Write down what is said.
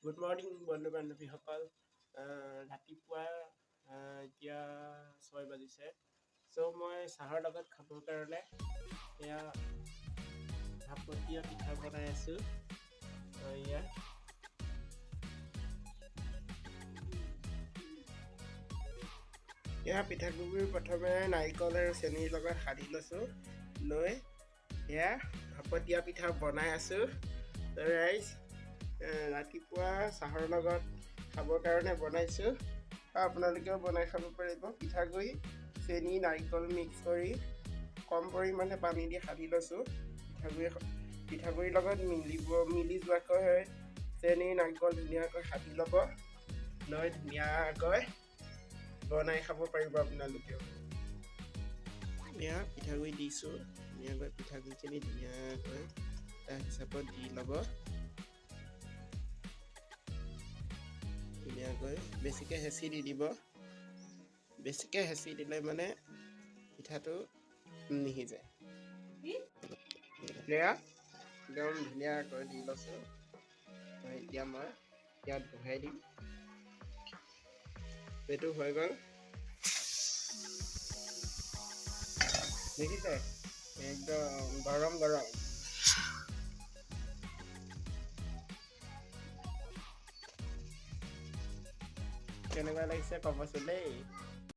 Good morning বন্ধু বান্ধৱীসকল। ৰাতিপুৱা এতিয়া 6 বাজিছে। চ' মই চাহৰ লগত খাবৰ কাৰণে এয়া ভাপত দিয়া পিঠা বনাই আছোঁ। এয়া এয়া পিঠাগুড়ি প্ৰথমে নাৰিকল আৰু চেনিৰ লগত সানি লৈছোঁ, লৈ এয়া ভাপত দিয়া পিঠা বনাই আছোঁ। ৰাইজ, ৰাতিপুৱা চাহৰ লগত খাবৰ কাৰণে বনাইছোঁ, আপোনালোকেও বনাই খাব পাৰিব। পিঠাগুড়ি, চেনি, নাৰিকল মিক্স কৰি কম পৰিমাণে পানী দি সানি লৈছোঁ। পিঠাগুড়িৰ লগত মিলি যোৱাকৈ চেনি নাৰিকল ধুনীয়াকৈ সানি ল'ব, লৈ ধুনীয়াকৈ বনাই খাব পাৰিব আপোনালোকেও। এয়া পিঠাগুড়ি দিছোঁ, ধুনীয়াকৈ পিঠাগুড়িখিনি ধুনীয়াকৈ এটা হিচাপত দি ল'ব ধুনীয়াকৈ। বেছিকৈ হেঁচি নিদিব, বেছিকৈ হেঁচি দিলে মানে পিঠাটো নিসিজে। এয়া একদম ধুনীয়াকৈ দি লৈছোঁ। এতিয়া মই ইয়াত বহাই দিম। এইটো হৈ গ'ল, দেখিছে, একদম গৰম গৰম। কেনেকুৱা লাগিছে ক'বচোন দেই।